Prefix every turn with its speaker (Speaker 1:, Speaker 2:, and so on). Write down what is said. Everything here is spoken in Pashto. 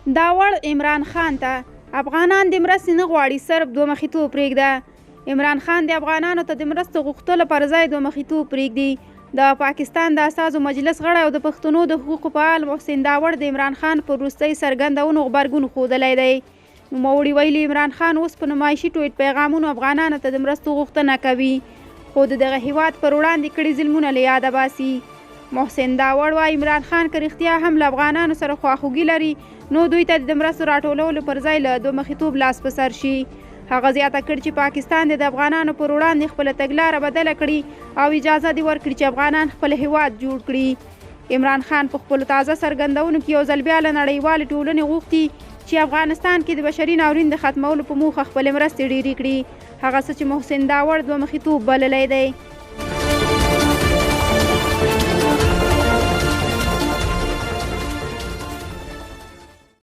Speaker 1: داوړ عمران خان ته، افغانان دې مرستې نه غواړي، صرف دوه مخیتوب پرېږده. عمران خان دې افغانانو ته د مرستو غوښتلو پر ځای دوه مخیتوب پرېږدي. د پاکستان د استازو مجلس غړی او د پښتنو د حقوقو فعال محسن داوړ د عمران خان پر وروستۍ څرګندونو غبرګون ښودلی دی. نوموړي ویلي، عمران خان اوس په نمایشي ټویټ پیغامونو افغانانو ته د مرستو غوښتنه کوي، خو د دغه هیواد پر وړاندې کړي ظلمونه له یاده باسي. محسن داوړ وايي، عمران خان که رښتیا هم له افغانانو سره خواخوږي لري، نو دوی ته د مرستو راټولولو پر ځای له دوه مخیتوب لاس په سر شي. هغه زیاته کړې چې پاکستان دې د افغانانو پر وړاندې خپله تګلاره بدله کړي او اجازه دې ورکړي چې افغانان خپل هیواد جوړ کړي. عمران خان په خپلو تازه څرګندونو کې یو ځل بیا له نړیوالې ټولنې غوښتي چې افغانستان کې د بشري ناورین د ختمولو په موخه خپلې مرستې ډېرې کړي، هغه څه چې محسن داوړ دوه مخیتوب بللی دی.